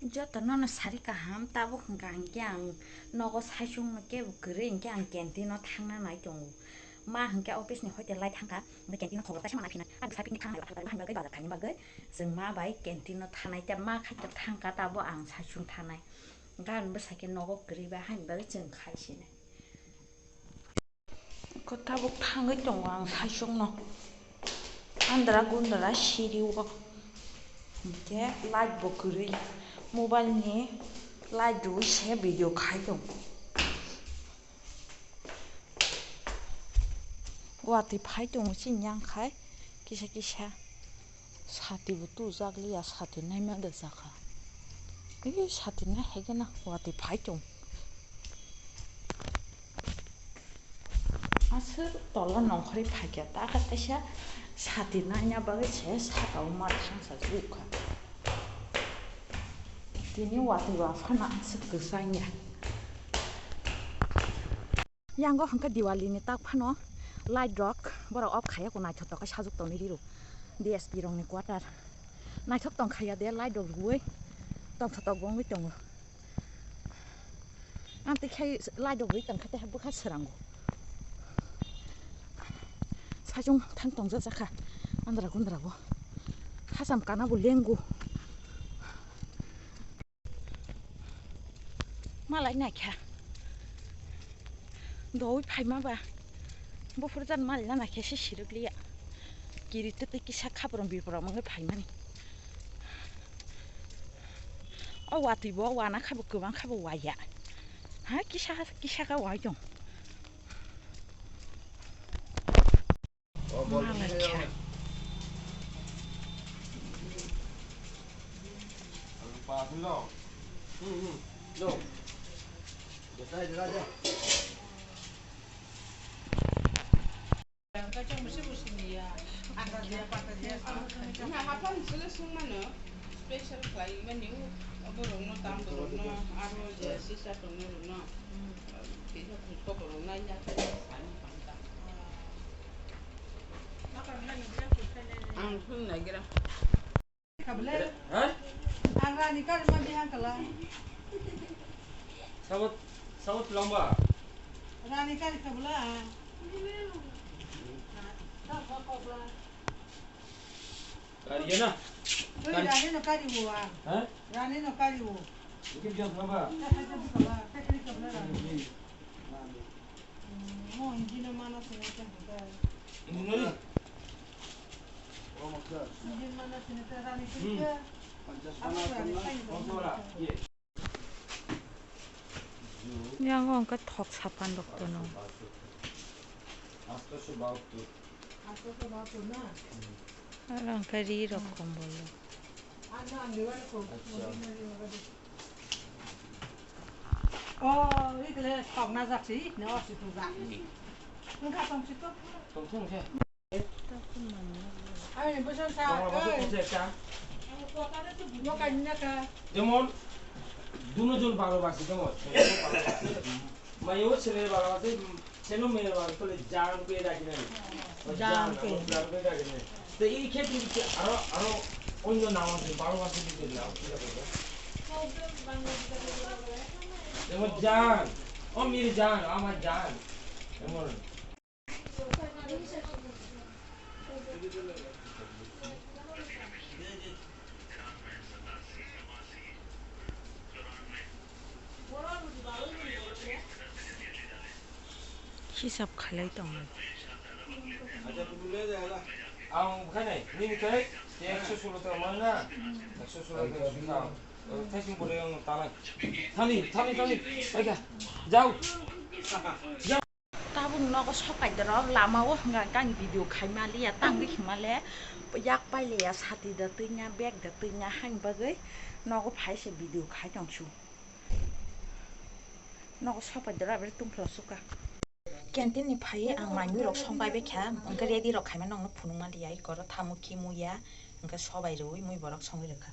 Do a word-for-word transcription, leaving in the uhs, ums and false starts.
Joto nono sari kaham, tabuk hwnkha hwnkhe ang nogo saichung no kebo kwrwi hwnkhe ang canteen o thangna nai tongo. Ma hwnkhe office ni hoite lai thangkha, hwnkhe canteen o khobor kaisa mana phina. Ang bwsa picnic thangna nai, haini bagwi bazar khaini bagwi chwng ma bai canteen o thanai, tei ma khai thangkha, tabuk ang saichung thanai. Gan bwsa khe nogo kwrwi bai haini bagwi chwng khai sinai. Khe tabuk thangwi tongo ang saichung no. Andra gundra siri o. Hwnkhe light bo kwrwi. Mobile ni light rwui se video khai tongo. Watwi phai tongo chini yang khai kisa kisa. Sati bo tujak liya, sati naima da jakha. Ee, sati nai hai khe na watwi phai tong. Aswk tola nongkhorwi phaikha, ta khe kaisa sati naina bagwi se saka o ma thangsa chukha. Tini watwi ba phano aswk kwchangya. Yango hwnkhe Diwali ni tak phano light rok borok off khaiya, ko naithotok khe sajuk tongwi riro D S P rok ni quarter. Naithok tong khaiya de light rok rwui tongthotok wngwi tongo. Amtwi khai light rok rwui tongkha tei bwkha swrango. Saichung thang tongjak jakha andra gundra bo. Hacham kana bo lengo. Malai naikha. Doi phaima ba. Buphur jan malai na naikha se sirok liya. Kiri twi twi kisa khaprom biprom wngwi phaimani. O watwi bo wana kha bo kwbang kha bo waya. Ha kisa kisa kha wai tong. Malai kha. Special khlai mani oborokno, tamborokno, aro je sisa tongnai rokno. Ang thung naigra. Ha? Ang rani kari ma bihang kala. Sabot, sabot lamba. Rani kari kabla. Kari ya na? Oi, kari. Rani no kari wo, ah. Ha? Rani no kari wo. Ikit jam lamba. Kaka jam kala, kaka jam kala rani. Mo hindi na mana sini ka hita. Hindi na rin. Hindi mana sini ka rani ka. Yang wngkha thok sapan rok tono. Aro wngkha ri rok kombol rok. O, ikle thok na jak si, ne o si tu jak. Wngkha tong si tu. Tong si. Ani bwswk sa, oi. Jemon, duno jon baro basi, jemon, maiyo ছেলে বারো আছে, ছেলে মেয়ে বারো, তাহলে জান পেয়ে ডাকি না? জান পেয়ে। জান পেয়ে ডাকি না? তো এই ক্ষেত্রে কি আরো, আরো অন্য নাম আছে, বারো আছে কি নাম? যেমন জান, ও মেরি জান, আমার জান, এমন। Hisab khalai tongo. Ang bukhai nai, nini kai, ekso solo ta mana, ekso solo ta sukha. Thai sing pore ang tanai. Thani, thani, thani. Baikha. Jao. Jao. Tabuk nogo sopai dorok lama o hwnka hwnka ang video khai maliya, tangwi hwnmale yak pailiya, sati da twi nya, bag da twi nya, haini bagwi nogo phai se video khai tong su. Nogo sopai dorok abere tungphla suka. Canteen ni phai ang manwi rok song pai bai kha, hwnke ready rok khaima nokno phunuk maliya, ikoro tamo kimu ya, hwnke sobai rwi mui borok songwi rwkha.